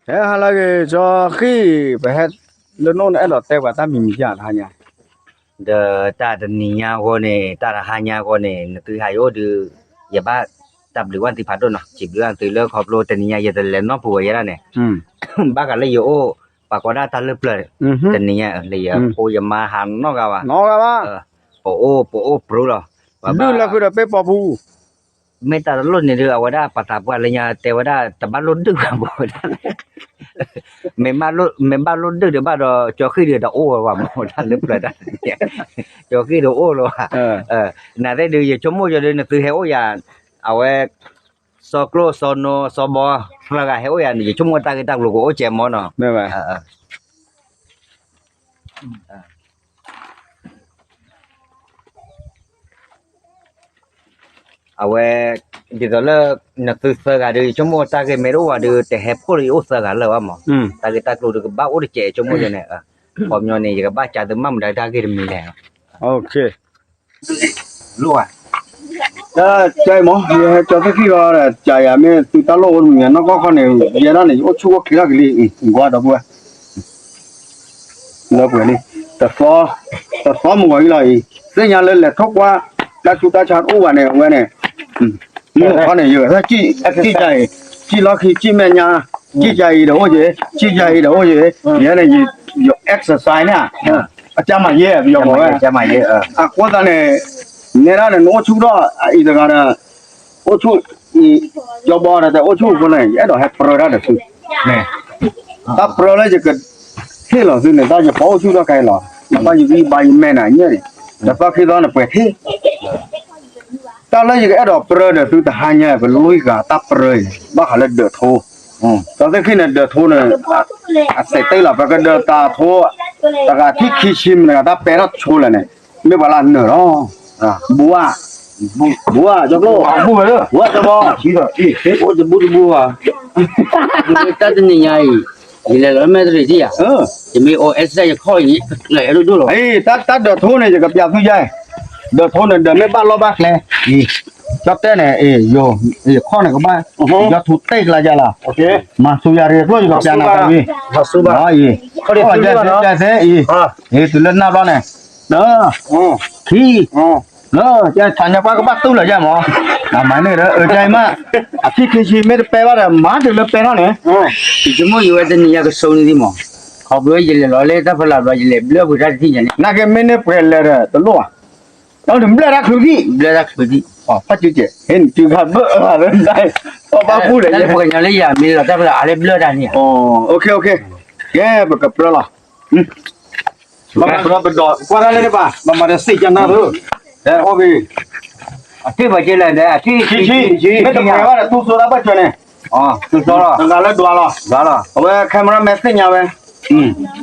ဟဲဟါလၢအဂ့ၤ ကၠီဃံၣ် ပဟဲလၢနအိၣ်န့ၣ် အဲၣ်ဒိးတဲပှၤတၢ်မံၤမံၤဧါ တဟါညါ ဒီးတၢ်တနံၤညါအဂီၢ်န့ၣ် တၢ်တဟါညါအဂီၢ်န့ၣ် နသုဟးယအိၣ်ဒုး ယဘၣ်တၢ်ဘျုးဝဲနသုဖးဒိၣ်နီၤ စံးဘျုးဝဲနသုလၢခီဖျိတနံၤညါ ယတလဲၤနီတပူၤဝဲယဲဒၣ်န့ၣ် ဘၣ်ဃးလၢယအိၣ် ပှၤကိးဒၣ်တၢ်လၢပျၢၤ တနံၤညါ လၢယဖိယမါဟးနီတဂၤဘၣ် ပအိၣ် ပအိၣ်ပြူလီၤ ဒုးလၢဃုာ်ဒီးပ့ၢ်ပီပူၤ မ့ၢ်တၢ်တလိၣ်န့ၣ်ဒုး အဝဲဒၣ်ပှၤသးပှၢ်လၢညါတဲဝဲဒၣ် တဘၣ်လိၣ်ဒုးဘၣ်မး မ့ၢ်ဘၣ်လိၣ်ဒုးဒံးဘၣ်ဒီး ကၠီဃံၣ်ဒုးတအိၣ်ဝဲဘၣ်မး တၢ်လၢပျၢၤတၢ်န့ၣ် ကၠီဃံၣ်တအိၣ်လၢၤဘၣ် နာ်သက့ဒုး ယဆိကမိၣ်ယၤဒုး နသုဟဲအိၣ်ယၤ အဝဲ စီၤကျိၣ်စီၤနိ စီၤဘီ သၢဂၤဟဲအိၣ်ယၤန့ၣ် ယဆိကမိၣ်တၢ်ဂ့ၢ်တၢ်ကျိၤကအိၣ်ကဲမးနီၤ အဝဲ ဒ်သိးလၢ နသုသၢဂၤဒုး ယဆိကမိၣ်တၢ်ဂ့ၢ်မ့ၢ်တအိၣ်ဘၣ်ဒုး တဟဲဖှိၣ်လၢယအိၣ်သၢဂၤလၢာ်ဘၣ်မး တၢ်ဂ့ၢ်တၢ်ကျိၤဒုးကဘၣ်အိၣ်တစဲး ယဆိကမိၣ်ယၤန့ၣ် ခီပညီန့ၣ် ယကဘၣ်ကးသုမၤမုာ်ဒီးတၢ်ဂ့ၢ်တမံၤလဲၣ် ကမး ယဟဲကၠီသ့ၣ်ခံဂီၤဒီး ကးယၤမ့ၢ်သုတၢ်လိၣ်အိၣ်တမံၤ နီၢ်ကီၢ်ခီန့ၣ် ယဲဒၣ်န့ၣ် ယအိၣ်ဆူၣ်အိၣ်ချ့ထီၣ်က့ၤလံ ကွၢ်ဒီပုၢ်ဝဲၢ် လၢပှဲၤလံ တသီ တသီမုၢ်ဂီၤအံၤလီၤအံၤ သ့ၣ်ညါလၢလဲၤထိၣ်ကွၢ် တၢ်ဆူးတၢ်ဆါတအိၣ်ဘၣ်န့ၣ် အဝဲန့ၣ် မုၢ်ခီန့ၣ် ယကဟဲ ကံၣ်ကါအံၤ ကံၣ်လီၢ်ခံ ကံၣ်မဲာ်ညါ ကံၣ်ကါအံၤဒီးအိၣ်က့ၤ ကံၣ်ကါအံၤဒီးအိၣ်က့ၤ ယဲန့ၣ် ယ exercise န့ၣ် အကမၤယဲ ပယီၤကိးဝဲ အဃိသတးန့ၣ် နဲဒၣ်န့ၣ် နအိၣ်ဆူၣ်ထီၣ်အံၤတဂၤဒီး အိၣ်ဆူၣ် ကၠီဘီဒီး တၢ်အိၣ်ဆူၣ်အဃိန့ၣ် ယအဲၣ်ဒိးဟဲပြၢတၢ်ဒီးသု တၢ်ပြၢလၢယကဟ့ၣ်လီၤသုန့ၣ် တၢ်ယပှၤအိၣ်ဆူၣ်ထီၣ်ခဲအံၤလီၤ နဘၣ်ယဂံၢ်ဘါယမဲာ်နၤညါန့ၣ် တသီခံသီန့ၣ်ပှဲၤထံ တၢ်လၢယကအဲၣ်ဒိးပြၢဒီးသုတဟါညါ ပလွံၢ်ဂၤတၢ်ပြၢအံၤန့ၣ် ဘၣ်ဃးလၢဒၢးထိ ဒီးသ့ၣ်ခံန့ၣ် ဒၢးထိန့ၣ် အစဲးတ့ၢ်လီၤ ပကဒၢးတၢ်ထိ တဂၤထံၣ်ခံဆံမ့ၢ်တဂၤ တၢ်ပဲထီၣ်ဆိလၢာ်န့ၣ် မ့ၢ်ပှၤလၢအနၢၤလီၤ ဘူးဧါ ဘူးဧါ ကၠီကျိၣ် ဘူးဧါ ကၠီဘီ အိၣ်တဘူးတဘူးဧါ တၢ်တနံၤညါအံၤ ယလဲၤလီၤလၢမဲာ်တရံးထံၣ်ဧါ ယမ့ၢ်အိၣ်အဲၣ်စဲးယခီၣ်အံၤန့ၣ် လၢအဲၣ်ဒိၣ်ဒိၣ်လီၤ တၢ်ဒၢးထိန့ၣ် ယကပျးသုယါ ဒၢးထိန့ၣ် ဒၢးမ့ၢ်ဘၣ်လီၢ်ဘၣ်ကျဲ ကၠီတဲန့ၣ် ယခီၣ်န့ၣ်ကဘၣ် ယထူးတ့ၢ်ကျါယါလီၤ မၤဆူယၤရ့ကျိၣ် ယကပျးနၤတၢ်ဝံၤ အံၤ ခီၣ်ယၤသ့အံၤ အံၤတုၤလၢနၢ်ဘျီန့ၣ် ခံ လၢ ကဲထါညါပှၤကဘၣ်တူၢ်လၢၤယါမး အမၤန့ၢ်ဒီးအၢကဲမး အခံခံဆံမ့ၢ်တပဲဘၣ်ဒီး မၤတုၤလၢပဲထီၣ်န့ၣ် ယဆိကမိၣ်ယဝဲတနံၤညါကဆိန့ၢ်ဒံးမး ခီဖျိယလဲၤလီၤလၢတၢ်ဖီလာ်ဘျီ ယလဲၤဘျၢပှ့ၤတၢ်တထံၣ်ညါန့ၣ် နာ်က့မ့ၢ်န့ၢ်ပှဲၤလဲၤဒီးတလိၣ်ဘၣ် ဒီးဘျၢတၢ်ချုးဒံး ဘျၢတၢ်ချုးဒံး ဖးကကဲ ဟဲနတုၤခါဘၢအလၢနဒါ ပဘၣ်ပူၤလဲၣ် တၢ်လၢပှၤကညီလၢယၤမ့ၢ်လီၤတၢ်ဖီလာ် အါလၢဘျၢတၢ်န့ၣ် ကဲ ပကပြၢလီၤ ပကပြၢပဒီး ကွၢ်တၢ်လၢတပၤ ပမၤတစံးကနၣ်သၢ အိၣ်ဘံ အထံၣ်ပှၤကဲလဲၣ်ဒီး အထံၣ် မ့ၢ်တပှဲၤဘၣ်ဒီး သူၣ်စိတၢ်ဘၣ်စၢၤန့ၣ် တဂၤလၢဒွးလီၤ အဝဲ camera man သ့ၣ်ညါဝဲ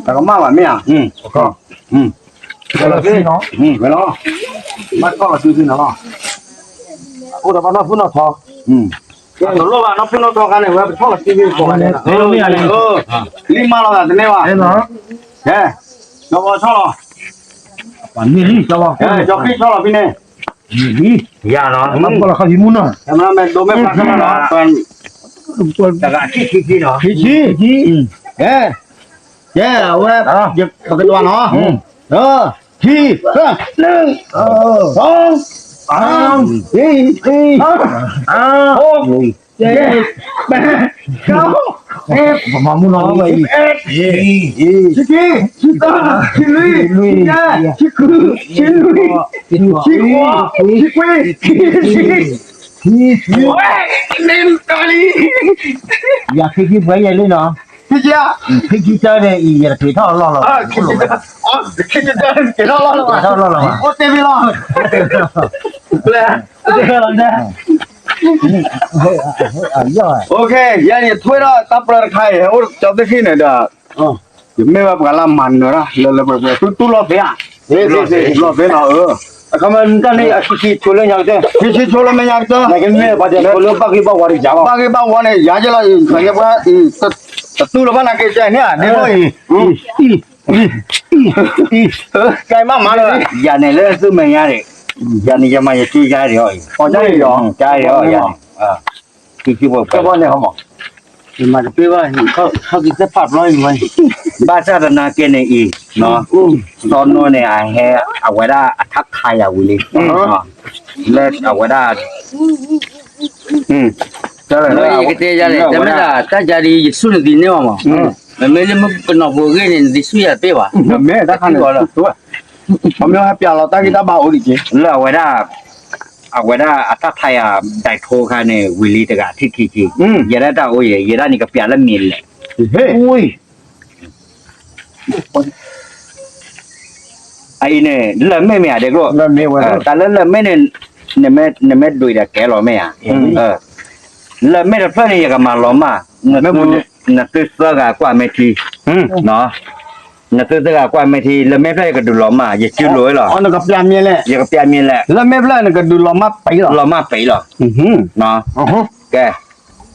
တကမၣ်ဘၣ်မ့ၢ်ဧါ ဝဲလီၤ ဘၣ်ထီၣ်လီၤစုသ့ၣ်နီၤလီၤ အိၣ်ဒီးဘၣ်နီၢ်ဖုနီၢ်ထီ တလိၣ်ဘၣ်နီၢ်ဖုနီၢ်ထီခါန့ၣ် ဝဲပထီၣ်လီၤစုသ့ၣ်ကိးဂၤဒဲး လံၣ်မးလီၤသးတန့ၢ်ဘၣ် ကဲ ကၠီဘီဆီလီၤ ကၠီဃံဆီလီၤဖဲန့ၣ် ယၤနီၤ camera man ဒိမ့ၢ်ပှၤကမၣ်နီၤ တဂၤခံခံခံနီၤ ခံခံ ကဲ ကဲ အဝဲ ပကဒွးနီၤ ခံ နွံ စီ သၢ သၢ သၢ ယဲၢ် ယဲၢ် ဘၣ် ကီ အဲၣ် ပမၤမူနီၤ အဲၣ် ခံ ခံသၢ ခံလွံၢ် ခံယဲၢ် ခံဃု ခံနွံ ခံဃိး ခံခွံ ခံဆံ ခံဆံ မ့ၢ်တၢ်လံ ယၤခံခံပှဲၤယဲၢ်လံနီၤ ခံဆံ ခံဆံတၢန့ၣ် အံၤ ယတက့ၤထီၣ်လီၢ်လီၤ က့ၤထီၣ်လီၢ်လီၤ အိၣ်တ့ၢ်မ့ၢ်လီၤ အိၣ်တ့ၢ်မ့ၢ်လီၤ ယဲန့ၣ် ထွဲဒီးတၢ်ပြၢတခါအံၤ အိၣ်ကၠီသ့ၣ်ခံန့ၣ်ဒီး ယမ့ၢ်ဝဲပှၤလၢမၤနၢၤတၢ် လၢလၢပှဲၤပှဲၤ တူၢ်တူၢ်လီၤသ့ဧါ လီၤသ့နီၤ အခီမ့ၢ်တၢ်န့ၣ် အခံဆံဆိလၢညါကတၢၢ် ခံဆံဆိလၢမဲာ်ညါကတၢၢ် နကမ့ၢ်ပှၤတဲဆိလၢဘၣ်ဂ့ၢ်ဘၣ်ဝီတယၤဘၣ် ဘၣ်ဂ့ၢ်ဘၣ်ဝီန့ၣ် ယၤက့လီၤ ပှၤ တတူၢ်လီၤဘၣ်နာ်က့န့ၣ် ဒ်သိးအံၤ ကဲမးမၤလီၤ ယၤန့ၣ်လၢသုမဲာ်ညါန့ၣ် ယၤန့ၣ်ယမၤယစုယါဒံးအီၤအံၤ ကါဒံးအီၤ ယၤန့ၣ် ကဘီန့ၣ်ဟီမး ယမၤတပ့ၢ်ဘၣ်, ဟဲက့ၤသ့ၣ်ဖးဘျီအံၤဝဲ, ဘၣ်ဆၣ်သနာ်က့န့ၣ်အံၤ, စီၤနိန့ၣ် အဟဲအဝဲဒၣ်အထးခးယၤဝံၤလံ, လၢအဝဲဒၣ်, ယကတဲယၤလဲၣ်, တမ့ၢ်ဒၣ်တၢ်ယၤဒ်ယဆူၣ်နသံန့ၢ်ဘၣ်မး, မ့မ့ၢ်လၢမုၢ်ကနီၤပူၤအဂ့ၢ်န့ၣ် နသံဆူၣ်ယၤတပ့ၢ်ဘၣ်, မ့ၢ်တၢ်ခါန့ၣ်, ခီမ့ၢ်ဟဲပျးလီၤတၢ်ဂ့ၢ်တၢ်ဘၣ်အိၣ်ဒံးက့ၤ, လၢအဝဲဒၣ် အဝဲဒၣ်အတၢ်ထါယၤဒိးထိခါန့ၣ် ဝံၤလံတဂၤထံၣ်ခံခံ, ယဲဒၣ်တၢ်အိၣ်ယဲ, ယဲဒၣ်န့ၣ်ကပျးလၢမ့ၢ်လဲၣ်, အအံၤန့ၣ် လၢၢ်မ့ၢ်မ့ၢ်ဧါဒဲးကျိၣ်, တၢ်လၢလၢၢ်မ့ၢ်န့ၣ်, နမ့ၢ်ဒွးဒီးကဲလီၤမ့ၢ်ဧါ, လၢၢ်မ့ၢ်တဖျၢၣ်န့ၣ် ယကမၤလီၤမၢ်, နသုသၢဂၤကွၢ်မ့ၢ်ထံ နသုသၢဂၤကွၢ်မ့ၢ်ထံ လၢၢ်မ့ၢ်ဖျၢၣ်ယကဒုးလီၤမၢ် ယစုလိၤဝဲလီၤ, ယကပျးမ့ၢ်လဲၣ်, လၢၢ်မ့ၢ်ဖျၢၣ်နကဒုးလီၤမၢ်ပံၤလီၤ, လီၤမၢ်ပံၤလီၤ, ကဲ,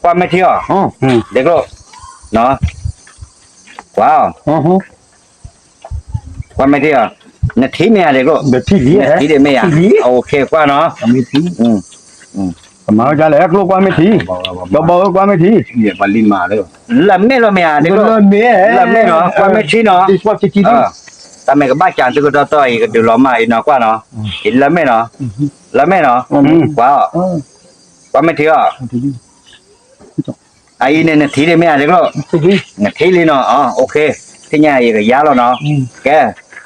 ကွၢ်မ့ၢ်ထံအီၤ, ဒဲးကျိၣ်, ကွၢ်အီၤ, ကွၢ်မ့ၢ်ထံအီၤ, နထံၣ်မ့ၢ်ဧါဒဲးကျိၣ်, နထံၣ်ဒ်မ့ၢ်ဧါ, ကွၢ်နီၤ, ကမၤဝဲဒ်လဲၣ် ကျိၣ်ကွၢ်မ့ၢ်ထံ, ဒီးဘီဧၢကွၢ်မ့ၢ်ထံ, လၢၢ်မ့ၢ်လီၤမ့ၢ်ဧါ, လၢၢ်မ့ၢ်, လၢၢ်မ့ၢ်နီၤ ကွၢ်မ့ၢ်ထံနီၤ, တၢ်မ့ၢ်ကဘၣ်စးသုကတီၢ်တီၢ်အံၤ ကဒုးလီၤမၢ်အံၤနီၤ ကွၢ်နီၤ, လၢၢ်မ့ၢ်နီၤ, လၢၢ်မ့ၢ်နီၤ, ကွၢ်အီၤ, ကွၢ်မ့ၢ်ထံအီၤ အအံၤန့ၣ် နထံၣ်ဒ်မ့ၢ်ဧါဒဲးကျိၣ်, နထံၣ်လံနီၤ, အ okay, ထံၣ်ညါအံၤကယါလီၤနီၤ, ကဲ,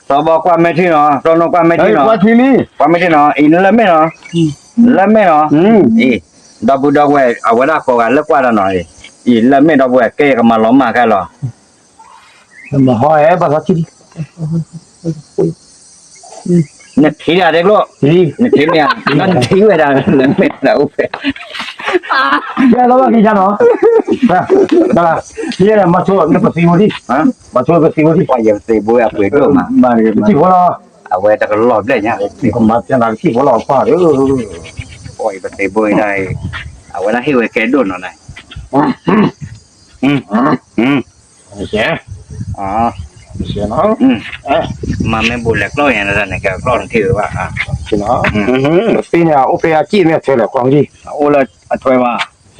စီၤဘီကွၢ်မ့ၢ်ထံနီၤ, စီၤနိကွၢ်မ့ၢ်ထံနီၤ, ကွၢ်မ့ၢ်ထံနီၤ, အံၤလၢၢ်မ့ၢ်နီၤ, လၢၢ်မ့ၢ်နီၤ, အံၤ, ဒီပုၢ်ဒီဝဲၢ် အဝဲဒၣ်ကိးဂၤလၢကွၢ်တၢ်နီၤ, အံၤလၢၢ်မ့ၢ်ဒီပုၢ်ဝဲၢ် ကဲယကမၤလီၤမၢ်ခဲလီၤ နထံၣ်ဒၣ်ဒဲးကျိၣ်, နထံၣ်မ့ၢ်ဧါ, နထံၣ်ဝဲဒၣ်လၢမဲာ်လၢအိၣ်ဖဲ, ယဲလီၤဘၣ်က့ၤယါနီၤ, ယဲမၤဆိနပသံဖိဒံၣ်, မၤဆိပသံဖိဒံၣ်, ပှၤယပသံဖိအပှ့ၤဒိၣ်မး, ပထံၣ်ဖိလီၤ, အဝဲတကလီၢ်ဘျဲၣ်ညါ, ကမၤပျဲနၤပထံၣ်ဖိလီၤကွၢ်ဒီး, ပှၤယပသံဖိဒၣ်အံၤ, အဝဲဒၣ်ဟ့ၣ်ဝဲကဲဒိၣ်နီၤန့ၣ် မ့ၢ်ဘူးလဲၤကျီၢ်ယၤန့ၣ် ကဲကျီၢ်နထံၣ်ဝဲဘၣ်, ပသံန့ၣ် အိၣ်ဖဲအစံၣ်မ့ၢ်အထွဲလဲၣ် ကွၢ်မ့ၢ်ထံ, အိၣ်လၢအထွဲဘၣ်, န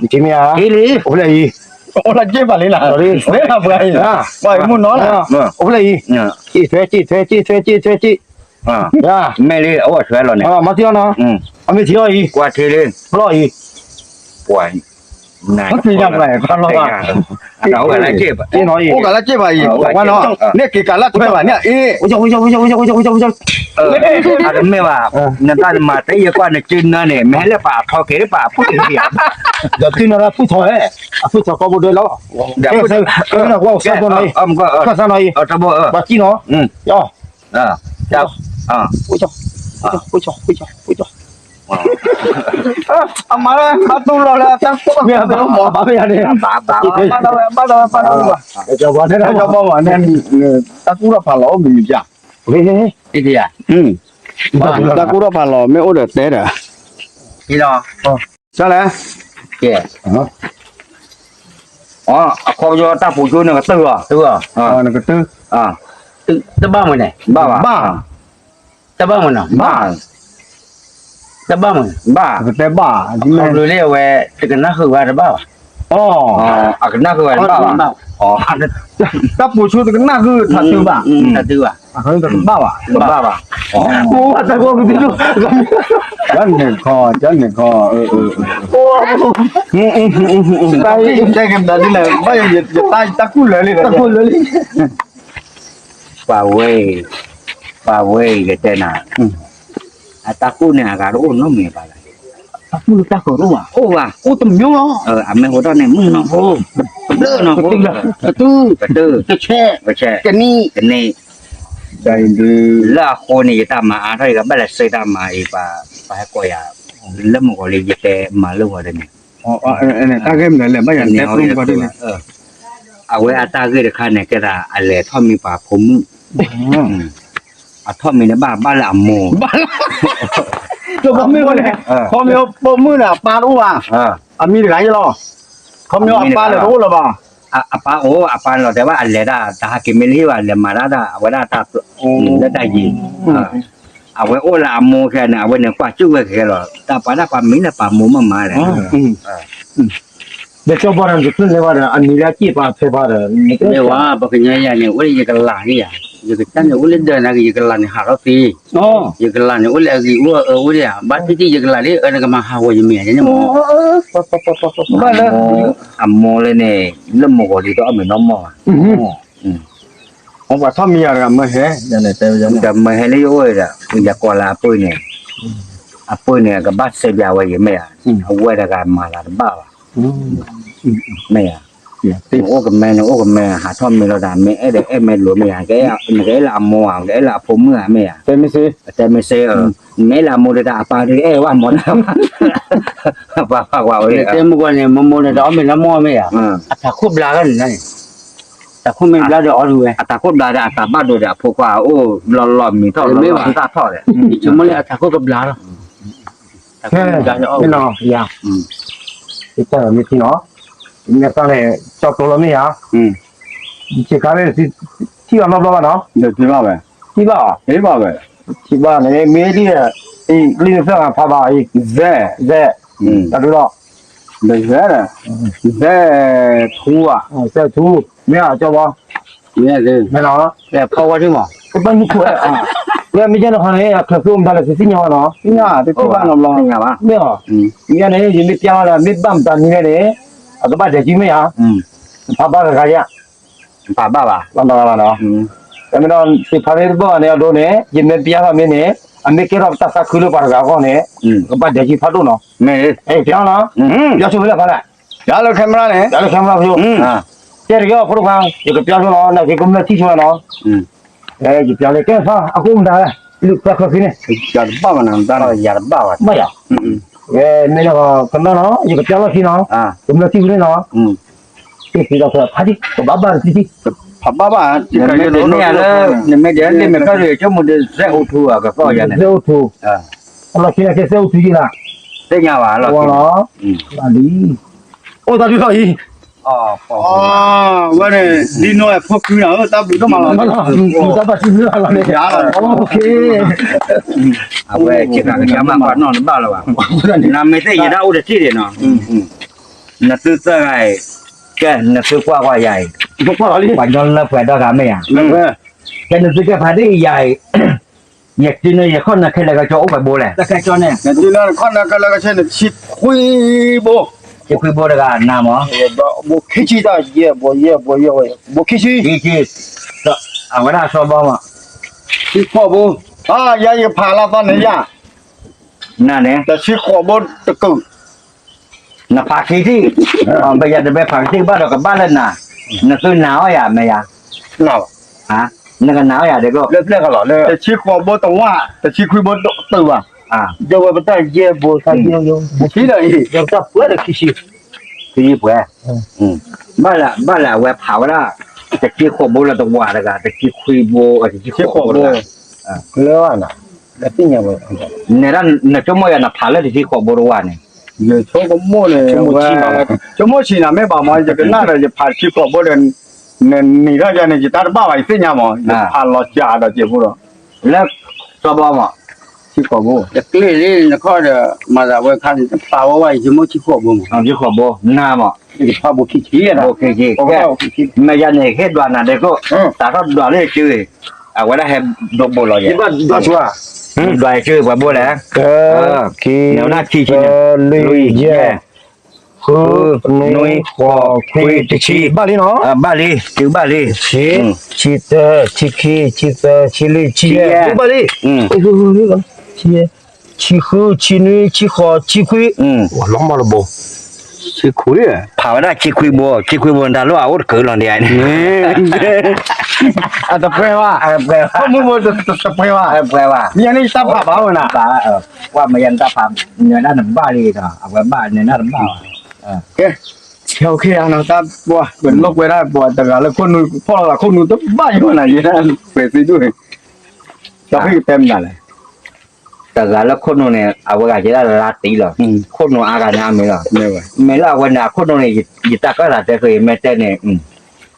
ထံၣ်မ့ၢ်ဧါ, အိၣ်ဖဲအံၤ, အိၣ်လၢက့ၢ်ပၤလံလၢ, ပှၤအံၤမုၢ်နီၤလၢ, အိၣ်ဖဲအံၤ, စံၣ်ထွဲ စံၣ်ထွဲ စံၣ်ထွဲ စံၣ်ထွဲ စံၣ်, မ့ၢ်လံ အအိၣ်အထွဲလီၤန့ၣ်, မၤထံလီၤနီၤ, အမ့ၢ်ထံလီၤအံၤ, ကွၢ်ထံလံ, ပလီၢ်အံၤ, ပှၤ နသ့ၣ်ညါပှၤ, အိၣ်ဂၤလၢက့ၢ်ဘၣ်အံၤ, ဝဲနီၤ, န့ၣ်က့ၤကးလၢထွဲဘၣ်န့ၣ်အ့ၣ်, အတမ့ၢ်ဘၣ်, နတၢ်နမၤတ့ၢ်ယကွၢ်နစုနၢန့ၣ် မ့ၢ်ဟဲလၢပှၤအထီက့ၤလၢပှၤအဖိတံၢ်ဧါ, ဒီးသ့ၣ်နီၣ်လၢဖုထီၣ်, အဖုထီၣ်ကီၢ်ဘိဒဲလီၤ, ကွၢ်စၢ်နီၤအံၤ, ကွၢ်စၢ်နီၤအံၤ, ပှၤစံၣ်နီၤ, အမၤလၢဘၣ်တူၢ်လီၤလၢတၢ်ကိၢ်ဘၣ်မး, ဘၣ်ဝဲ, ဘၣ်ဝဲ, ဘၣ်ဝဲ, တၢ်ကူၣ်ထီၣ်ဖးလီၤအိၣ်မံၤမံၤပျၢ်, တၢ်ကူၣ်ထီၣ်ဖးလီၤ မ့ၢ်အိၣ်ဒီးတဲဒီး, တၢ်လဲၣ်, အခီပညီတၢ်ပူၤကၠိန့ၣ်ကတၢၢ်လီၤ, နကတၢၢ်, တဘၣ်မနုၤလဲၣ်, ဘၣ်ဘၣ်, ဘၣ်, တဘၣ်မနုၤလဲၣ်, ဘၣ်, တဘၣ်မနုၤလဲၣ်, ဘၣ်, တတဲဘၣ်, ခီဖျိလၢအဝဲ တကနၣ်ဃုာ်ဝဲတဘၣ်ဘၣ်, အကနၣ်ဃုာ်ဝဲတဘၣ်ဘၣ်, တၢ်ပူၤကၠိတကနၣ်ဃုာ်ထးတုၤဘၣ်, ထးတုၤဘၣ်, တဘၣ်ဘၣ်, တဘၣ်ဘၣ်, တၢ်န့ၣ်ခီ, တၢ်န့ၣ်ခီ, တၢ်ကူၣ်လၢာ်လံ, တၢ်ကူၣ်လၢာ်လံ, ပှၤဝဲအံၤ, ပှၤဝဲအံၤကတဲနၤ, အတၢ်ကူၣ်န့ၣ်အဂၤတအိၣ်နီတမံၤဘၣ်, တၢ်ကူၣ်လၢတၢ်ဃုာ်တအိၣ်ဘၣ်, အိၣ်ဘၣ်, အိၣ်တမံၤလီၤ, အမ့ၢ်ဟိထီၣ်န့ၣ် မုၢ်နီၢ်ဖိ, ကတၢၢ်နီၢ်ဖိ, ကတၢၢ်, ကတၢၢ်, ကဆဲး, ကနံၣ်, ကနံၣ်, လၢအဃိန့ၣ် ယတၢ်မၤအါထီၣ် ယကဘၣ်လဲၤစဲးတၢ်မၤအံၤ ပှၤဟဲကိးယၤ, လၢမုၢ်ဂီၤလံ ယတဲမၤလၢဂီၤလၢန့ၣ် တၢ်ဂ့ၢ်မနုၤလဲၣ် ဘၣ်ယၤတဲဖိမုၣ်ဘၣ်ဒ်လဲၣ်, အဝဲအတၢ်ဂ့ၢ်တခါန့ၣ် ကဲသးအလဲၤထီၣ်မံပှၤဖိမုၣ်, အထီၣ်မံန့ၣ်ဘၣ် ဘၣ်လၢအမိၢ်, ခီမ့ၢ်ဖိမုၣ်န့ၣ် အပၢ်တအိၣ်ဘၣ်, အမံၤတဂၤယလီၤ, ခီမ့ၢ်အပၢ်န့ၣ်တအိၣ်လၢၤဘၣ်, အပၢ်အိၣ် အပၢ်န့ၣ်လီၤ တဲဘၣ်အလဲၤဒၣ် တၢ်ဟးက့ၤမ့ၢ်လၢဟံၣ်ဘၣ် လဲၤမၤဒၣ်တၢ် အဝဲဒၣ်တၢ်လၢတၢ်ယံၤ, အဝဲအိၣ်လၢအမိၢ်ခဲန့ၣ် အဝဲန့ၣ်ကွၢ်စူၣ်ဝဲခဲလီၤ တၢ်ပှၤဒၣ်ပှၤမံၤလၢပှၤမိၢ်မးမးလဲၣ်, အ ဒီးကၠီဘီဒီး နတကျၢၢ်လဲၤဘၣ်ဒီး အနံၤလၢအက့ၢ်ပာ်ဖဲဘၣ်ဒီး မ့ၢ်ဝဲ ပှၤကညီယၤန့ၣ် အိၣ်လၢယကလးန့ၣ်ယၤ, ယကစၢ်န့ၣ် အိၣ်လၢဒၢးနၤက့ၤ ယကလးန့ၣ်ဟးထီၣ်သ့, ယကလးန့ၣ်အိၣ်လၢအဂ့ၤအိၣ်အၢအိၣ်ဒၣ်ဧါ, ဘၣ်ထံၣ်ထံၣ်ယကလးလၢအၢနကမၤဟးဂီၤယမဲာ်န့ၣ်မ့ၢ်, ဘၣ်လၢ အမိၢ်လၢန့ၣ် လၢမိၢ်ဂီၤလံတအီၣ်မ့ၤနီတမီၢ်ဘၣ်, ပှၤထီၣ်မံယၤတဂၤမၢဟဲ, ဒီးမၢဟဲလၢယအိၣ်ဒီး ယကိးလၢအပုၢ်န့ၣ်, အပုၢ်န့ၣ် ကဘၣ်စဲးဘၣ်ဝဲယမဲာ်ဧါ, အဝဲတဂၤမၤလၢတဘၣ်ဘၣ်, မ့ၢ်ဧါ, အိၣ်ကမဲန့ၣ် အိၣ်ကမဲ ဟးထီၣ်မ့ၢ်လီၤဒၣ် မ့ၢ်အဲၣ်ဒီးအဲၣ်မ့ၢ်လိၤမ့ၢ်ဧါ, နကအဲၣ်လၢအမိၢ်ဧါ, နကအဲၣ်လၢအဖိမုၣ်ဧါ မ့ၢ်ဧါ, တဲမ့ၢ်စ့, နအဲၣ်လၢအမိၢ်ဒီးတၢ်အပၢ်ဒုးအဲၣ်ဝဲမိၢ်တၢ်ဘၣ်, ပှၤပှၤကွၢ်ဝဲ, တဲမုၢ်ကွၢ်န့ၣ် မိၢ်မိၢ်န့ၣ် တအီၣ်မ့ၤနီတမီၢ်မ့ၢ်ဧါ, အတၢ်ခိၣ်ဘျါဂၤန့ၣ်န့ၣ်, တၢ်ခိၣ်မ့ၢ်ဘျါဒီးအီၣ်ဒုးဝဲ, အတၢ်ခိၣ်ဘျါဒီးအတၢ်ဘၣ်ဒိဒီးအဖိခွါအိၣ်လီၤလီၤမံၤထီၣ်လီၤလီၤသၣ်ထီၣ်ဒီး, ဆိကမိၣ်လၢအတၢ်ခိၣ်ကဘျါလီၤ, တၢ်ခိၣ်ကဘျါဒီးအီၣ်ဝဲ, မ့ၢ်နီၤယၤ, မ့ၢ်သးန့ၣ် ကၠီတိၤလီၤမ့ၢ်ယၤ, ယဆ့းခါမ့ၢ် ထံၣ်ဘၣ်နီတဘျီဘၣ်နီၤ, ထံၣ်ဘၣ်ဝဲ, ထံၣ်ဘၣ်, ထံၣ်ဘၣ်န့ၣ် မ့ၢ်ဒ်, လံနသၢဂၤဖးဘၣ်အံၤ, ဇဲ, ဇဲ, တၢ်ဒုလီၤ, ဒီးဇဲ, ဇဲ, ထူဧါ, ဇဲထူ, မ့ၢ်ဧါကၠီဘီ, မ့ၢ်ဧါ, ဖီဝဲဒ်မး, ကဘၣ်နုၤခိၣ်, ဝဲမ့ၢ်ကဲနီၤခီန့ၣ် အချၢၣ်သ့ၣ်အိၣ်မတၤလဲၣ် တသ့ၣ်ညါဘၣ်နီၤ, သ့ၣ်ညါ, တသ့ၣ်ညါဘၣ်နီတဘျီ, မ့ၢ်ဧါ, မ့ၢ်န့ၣ် ယမ့ၢ်ပျါလီၤဒီး မ့ၢ်ဘၣ်မတၤနံၤလဲၣ်န့ၣ်, အကဘၣ်ဒဲးစုမ့ၢ်ဧါ, ဖးဘၣ်ဂၤဂၤယါ, ဖးဘၣ်ဘၣ်, ဘၣ်နီၤဂၤဘၣ်နီၤ, တမ့ၢ်ဒီး သ့ၣ်ဖးမ့ၢ်တဘၣ်ဘၣ်န့ၣ် အဒိန့ၣ် ယမ့ၢ်ပျါထီၣ်မ့ၢ်န့ၣ် အမ့ၢ်ကဲထီၣ်ပတၢ်သးခုလၢပှၤတဂၤအဂီၢ်န့ၣ် ကဘၣ်ဒဲးစုဖးဒိၣ်နီၤ, မ့ၢ်, ပျါနီၤ, ပျါဆိဖဲလဲၣ်ဖးလဲၣ်, ပျါလၢ camera န့ၣ်, ပျါလၢ camera ဖဲ, ကဲတဂ့ၤ ဖိတခွါ, ယကပျါဆိနီၤ နက့ၤကမျၢၢ်ထံၣ်ဆိနီၤ, ယပျါလၢ ကဲဖး အဃိမတၤလဲၣ်, လုၢ်ပျါဃၢၤခံန့ၣ်, ယၤတဘၣ်ဘၣ်နီၤ, ယၤတဘၣ်ဘၣ်, မ့ၢ်လၢ camera နီၤ ယကပျါလီၢ်ခံနီၤ, ကမျၢၢ်ထံၣ်ဖဲန့ၣ်နီၤ သ့ၣ်သ့ၣ်ဒီးဖးဒံ ကဘၣ်ဘၣ်တထံၣ်ထံၣ်, ဖးဘၣ်ဘၣ်, နမ့ၢ်ဒ်န့ၣ်လၢ နမ့ၢ်ဒ်န့ၣ်မ့ၢ်ဖဲဒ် ကၠိမူဒ် ဇဲအိၣ်ထူ ကကီၢ်ယၤန့ၣ်, ဇဲအိၣ်ထူ, အလီၢ်ခံန့ၣ်ကဲ ဇဲအိၣ်ထူယံၤလီၤ, သ့ၣ်ညါဘၣ်လီၤ, လီၤလံ, အိၣ်သးဒုလီၤအံၤ, ဝဲန့ၣ် လံနီၢ်ဖိခွါနၤဧၢ တၢ်ဘျုးဒိၣ်မးလီၤ, တၢ်ဘၣ်စံးဘျုးလီၤန့ၣ်, အဝဲ ကကကမၣ်ပှၤနီၢ်တဘၣ်လၢၤဘၣ်, နမ့ၢ်သ့ၣ်ယဲဒၣ်အိၣ်တထံၣ်ဒံးနီၤ နသုသၢဂၤအံၤ, ကဲ နသုကွၢ်ကွၢ်ယၤအံၤ, ပှၤညီလၢပှဲၤဒီဂၤမ့ၢ်ဧါ, ကဲနသုကဲဖးဒံးယၤအံၤ, ယတုၤနခီၣ်နၢခဲလၢာ်ကဆှီအိၣ်ပှဲၤဘိလဲၣ်, နတုၤနခီၣ်နၢခဲလၢာ်ကဆှီန့ၣ် ဆံခွံဘိ, ဆံခွံဘိတဂၤနၤမး, ဘိခံဆံတၢ်ယဲၢ်ဘိယဲၢ်ဘိယဲၢ်ဘိ, ဘိခံဆံ, အဝဲဒၣ်စီၤဘီမး, ဆံဃိးဘိ, ယၤယဖးလၢသီန့ၣ်ယၤ, နန့ၣ်, တဆံဃိးဘိတကုာ် နဖးခံထံၣ်, ပယၤတဘဲဖးခံထံၣ်ဘၣ်ဒီးကဘၣ်လၢနၤ, နသုနာ်အီၣ်ယၤမ့ၢ်ယၤ, နကနာ်အီၣ်ယၤဒ်ကျိ, တဆံဃိးဘိတဝၣ် တဆံခွံဘိတဘၣ်, ယဝဲပတၢ်ယဲၢ်ဘိ, ခံဒီးအံၤ, ခံဆံပှဲၤ, ဘၣ်လၢ ဘၣ်လၢအဝဲဖးဝဲဒၣ်, တဆံဃိးဘိလၢတဝၣ်တဂၤ တဆံခွံဘိ, တဆံဃိးဘိတဂၤ, လၢ, နဲဒၣ်နဆိကမိၣ်ယၤနဖးလၢတဆံဃိးဘိတဝၣ်န့ၣ်, ဆိကမိၣ်န့ၣ်, ဆိကမိၣ်ဆံးနၤမ့ၢ်ဘၣ်မး ယကနၣ်ဒီးယဖးတဆံဃိးဘိဒီး, နနံၤထီၣ်ယၤန့ၣ် ယတၢ်တဘၣ်ဘၣ် ယသ့ၣ်ညါမး ယဖးလီၤစှၤဒီးစဲးဖိဒီး, လၢ, စီၤဘီမး, တကျ့ၣ်လံနခီၣ်ဒီး မၤသးဝဲခါန့ၣ် တဖးဝဲဝဲ ယဆိကမိၣ်တဆံဃိးဘိမး, တဆံဃိးဘိ, နၤမး, ယဖးဘိခံဆံ, ဘိခံဆံ, မ့ၢ်ယၤန့ၣ် ဟ့ၣ်ဒွးနၤဒဲးကျိ, တၢ်ထီၣ်ဒွးလၢယစု, အဝဲဒၣ်ဟဲဒိးဘိလီၤယဲ, ဒွးယစုပှဲၤဘိလဲၣ်, ခံ, လွံၢ်, ယဲၢ်, ဃု, နွံ, ဃိး, ခွံ, တဆံ, ဘၣ်လံနီၤ, ဘၣ်လံ, တုၤဘၣ်လံ, ဆံ, ဆံတၢ, ဆံခံ, ဆံသၢ, ဆံလွံၢ်, ဆံယဲၢ်, တုၤဘၣ်လံ, ဆံဃု, ဆံနွံ, ဆံဃိး, ဆံခွံ, လီၤမၢ်လီၤဘိ, ဆံခွံ, ဖးဝဲဒၣ်ဆံခွံဘိ, ဆံခွံဘိတၢ်လိၣ်အအိၣ်တကုာ်လီၤဒ်အံၤန့ၣ်, အတပှဲၤဘၣ်, တပှဲၤဘၣ်, မ့ၢ်ယၤန့ၣ်ယတၢ်ဖးဘၣ်ဝဲနၤ, ကွၢ်မ့ၢ်ယၤနတၢ်ဖး, နဒၣ်နဘၣ်လံဒီး အဝဲဘၣ်နဒၣ်တဘၣ်ဘၣ်, ကဲ, တၢ်ပှၤ, ပလိာ်ကွဲဒၣ်ပှၤတဂၤလၢခိၣ်နူာ် ဖီၣ်လီၤသးခိၣ်နူာ်တဘၣ်ယိာ်နၤ ယဲဒၣ်ပှဲၤသံဒိၣ်, ဒီးဖဲကတဲမနုၤလဲၣ် တဂၤလၢခိၣ်နူာ်န့ၣ် အဝဲဂၤယဲဒၣ်လါတံၢ်လီၤ, ခိၣ်နူာ်အါဂၤန့ၣ်အမ့ၢ်လီၤ, မ့ၢ်လၢအဝဲန့ၣ် အခိၣ်နူာ်န့ၣ် ယတၢ်ကၢၣ်သးတဲဃ့ ယမ့ၢ်တဲန့ၣ်,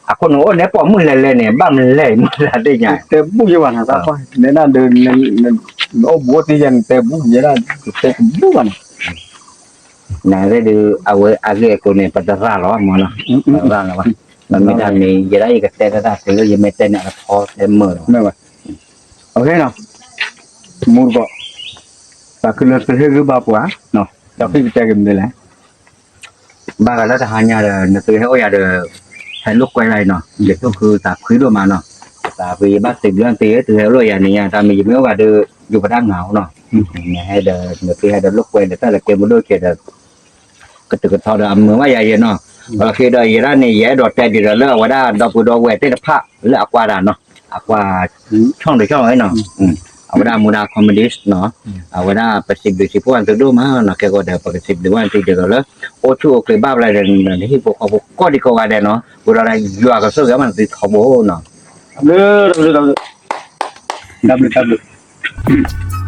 အခိၣ်နူာ်အိၣ်န့ၣ် ပိာ်မုၣ်လဲၤလဲၤန့ၣ် ဘၣ်မလဲၣ် မ့ၢ်လၢသ့ၣ်ညါ, တဲဘူၣ်ယဲဘၣ်နၤ, နအိၣ်ဘူးတ့ၢ်ယဲ နတဲဘူၣ်ယဲဒၣ်, တဲကဘူၣ်ဘၣ်နၤ, နသ့ၣ်ဒုး အဝဲအဂ့ၢ်အကျိၤန့ၣ် ပတရၣ်လီၤမးနီၤ, ပတရၣ်လီၤဘၣ်. မ့ၢ်တၢ်န့ၣ် ယဲဒၣ်ယကတဲတၢ်တၢ်တုၤလၢယမ့ၢ်တဲန့ၣ် အတခီတဲမုာ်လီၤ. မူတကိး, ပှၤကလၢသုဟ့ၣ်ဂံၢ်ဘါပှၤ, ဒီးဖံကတဲက့ၤမနုၤလဲၣ်. ဘၣ်ဃးလၢတဟါညါဒီး နသုဟဲအိၣ်ယၤဒီး ဟဲလိာ်ကွဲလၢအံၤနီၤ, ယသူၣ်ခုသးခုဒိၣ်မးနီၤ. သးဖှံယဘၣ်စံးဘျုးနသု သုဟဲလိာ်ယၤန့ၣ်ညါ တၢ်မ့ၢ်ယမ့ၢ်အိၣ်ဘၣ်ဒီး ယိၤပတၢ်နၤဧိၤနီၤ. နဟဲဒီး နသုဟဲဒီးလိာ်ကွဲဒီးတၢ်လဲၤကဲမုၢ်ဒိၣ်က့ၤဒီး ကတုၤကထီဒီးအမုာ်ဘၣ်ယၤယဲနီၤ. အလီၢ်ခံဒီးယဲဒၣ်န့ၣ် ယအဲၣ်ဒိးတဲဒ်ဒီးလၢအဝဲဒၣ်ဒီပုၢ်ဒီဝဲၢ်သ့ၣ်တဖၣ်လၢအကွၢ်တၢ်နီၤ, အကွၢ် ဆီၣ်တဆီၣ်ဝဲနီၤ, အဝဲဒၣ်မူဒါ comedy နီၤ, အဝဲဒၣ်ပစံးဘျုးစံးဖှိၣ်နသုဒိၣ်မးနီၤ, ကဲကီးဒီး ပကစံးဘျုးဘၣ်နသုဒ်သိးလၢ အိၣ်ဆူၣ်အိၣ်ချ့ဘၣ်ဖျါဒီး နဟံၣ်ဖိဃီဖိကိးဒံကိးဂၤဒဲးနီၤ, ဝံၤဒီးယွၤကဆိၣ်ဂ့ၤဘၣ်နသုထီဘိနီၤ. တၢ်ဘျုး တၢ်ဘျုး တၢ်ဘျုး တၢ်ဘျုး